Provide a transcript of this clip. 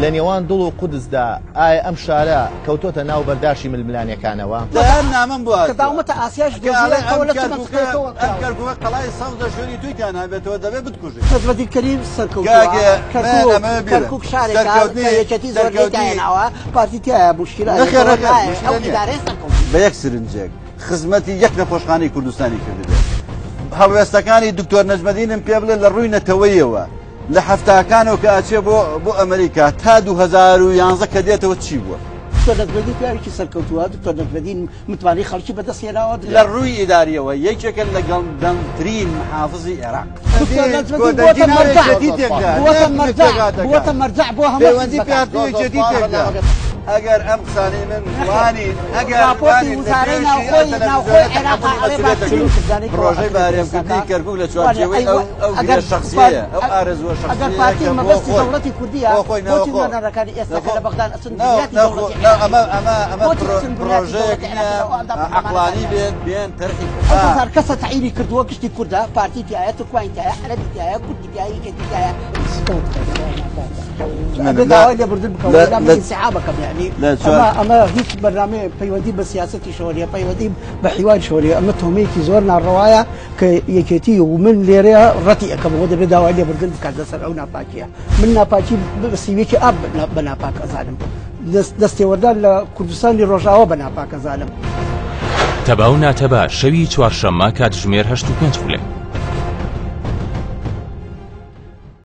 لە نێوان دڵ و قودسدا ئایا ئەم شارە کەوتۆتە ناو بەرداشی ململانێکانەوە؟ دەیان نامەم بۆ کە هاتووە داومەتە ئاسیاش کە ئەڵێ ئەم دۆزیوەتەوە لە چ کەرکوکە مەنتقەیەکەوە ئەم کراوە. کەرکوکە قەڵای سەوزە شوێنی توی تیا نابێتەوە دەبێ بتکوژی. نەجمەدین کەریم سەرکەوتووە کاکە من کەرکوک ئەمەوێ بیڵێم کەرکوک شارێکە کە سەرکەوتنی یەکێتی زۆرینەی سەرکەوتنی تیاهێناوە پارتی تیایە موشکیلە نەخێر ئەوە نەخێر نایە ئەو موشکیلە نییە ئیدارەیە سەرکەوتوو. بە یەک سرنجێک خزمەتی یەک نەخۆشخانەی کوردستانی کردبێت هەڵوێستەکانی دکتۆر نەجمەدینم پێ بڵێ لە ڕووی نەتەوەیەوە لە حەفتاکانەوە کە ئەچێ بۆ بۆ ئەمریکا تا 2011 کە دێتەوە چی بووە؟ دکتۆر نەجمەدین پیاوێکی سەرکەوتووە دکتۆر نەجمەدین متمانەی خەڵکی بەدەست هێناوە. لە ڕووی ئیداریەوە یەکێکە لە گەندەڵترین محافزی عێراق. دکتۆر نەجمەدین بووەتە مەرجەع بووەتە مەرجەع بووەتە مەرجەع بۆ هەموو پەیوەندی حیزبەکان. پارتی و یەکێتی تێکدا. ئەگەر ئەم قسانەی من وانین ئەگەر راپۆرتی وانین لە وزارەی پێشی ناوخۆی ئەو ناوخۆی تەلەڤیزیۆنە عێراق تەحەمولی ئەڵێ مەسئولیەت باشترین دەکەن. کوردانەی کەوا پرۆژەی ئەکرێت بەهەرێمکردنی ئێستاکە کەرکوک لە وانە چوارچێوەی ئەی ئەو ئەو ئەگەر گرە شەخسیەیە ئەو ئارەزووە ئەگەر شەخسیەیە پارتی کە بۆ مەبەستی خۆی دەوڵەتی کوردیە بۆ خۆی بۆچی ناوخۆ نوێنەرەکانی ئێستاکە ناوخۆ لە بەغدان ئەچن ناو بنیاتی ناوخۆ دەوڵەتی نا عێراقی ئەمە ئەمە ئەمە بۆچی پرۆ ئەچن بنیاتی پرۆژەیەک دەوڵەتی نییە عێراقی لەو ئەندام عەقڵانی پەرلەمانەکانیان بێت بێن تەرحی ئەو آ. هەزار کەسە تەعیری کردووە گشتی کوردە پارتی تایە تورکمانی تایە عەرەبی تایە کوردی تایە یەکێتی تایە ئەبێ داوای لێبوردن بکەم لە وەلا من لە ئینسیحابەکەم یعنی لە چوار ئەمە ئەمە هیچ بەرنامەیە پەیوەندی بە سیاسەتیشەوە نیە پەیوەندی بە حیوانیشەوە نیە ئەمە تۆمەیەکی زۆر ناڕەوایە کە یەکێتی و من لێرەیە ڕەتی ئەکەمەوە دەبێت داوای لێبوردن بکات لەسەر ئەو ناپاکیە من ناپاکی بە سیوێکی ئاب بە ناپاک ئەزانم دەستێوەردان لە کوردستانی ڕۆژاوا بە ناپاک ئەزانم. تەبا و ناتەبا شەوی چوارشەممە کاتژمێر هەشت و پێنج خولەک.